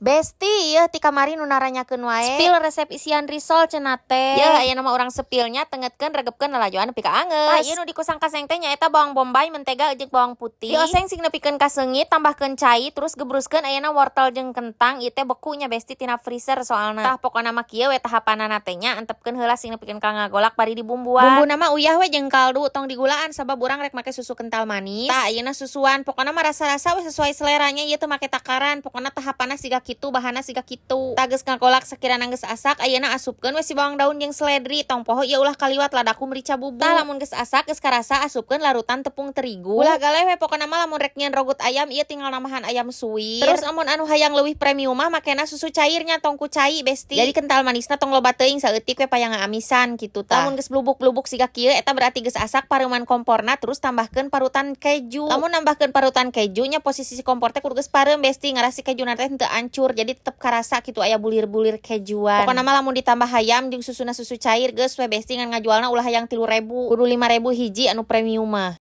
Besti, ieu ti kamari nu naranyakeun wae. Spill resep isian risol cenah teh. Yeuh, aya nama urang spillnya, tengetkeun, regebkeun lalajoan nepi ka angeus. Tah, ieu nu dikusang-kaseng teh nyaeta bawang bombay, mentega jeung bawang putih. Dioseng sing nepikeun ka seungit, tambahkeun cai, terus gebruskeun ayeuna wortel jeung kentang. Ieu teh bekunya, Besti, tina freezer soalna. Tah, pokona mah kieu we tahapanana teh nya, antepkeun heula sing nepikeun ka ngagolak bari dibumbuan. Bumbuna mah uyah we jeung kaldu, tong digulaan sabab urang rek make susu kental manis. Tah, ayeuna susuan, pokona mah rasa-rasa we sesuai seleranya, ieu teu make takaran. Pokona tahapanna siga kitu, bahanna siga kitu. Tah, geus ngagolak sakirana geus asak, ayeuna asupkeun we si bawang daun jeung seledri. Tong poho ieu, ulah kaliwat ladaku merica bubuk. Tah, lamun geus asak, geus karasa, asupkeun larutan tepung terigu. Ulah galeh we, pokona mah lamun rek nyieun rogut ayam ieu tinggal nambahan ayam suwir. Terus amun anu hayang leuwih premium mah makena susu cairnya, tong ku cai, Besti. Jadi kental manisna tong loba teuing, saeutik we payang amisan kitu tah. Lamun geus blubuk-blubuk siga kieu, eta berarti geus asak, pareuman komporna, terus tambahkeun parutan keju. Lamun nambahkeun parutan kejunya, posisi si kompor teh kudu geus pareum, Besti, ngarah si kejuna teh henteu ancur, jadi tetep karasa kitu aya bulir-bulir kejuan. Pokona mah lamun ditambah hayam jeung susuna susu cair, geus we, Besti, ngan ngajualna ulah hayang 3000, kudu 5000 hiji anu premium mah.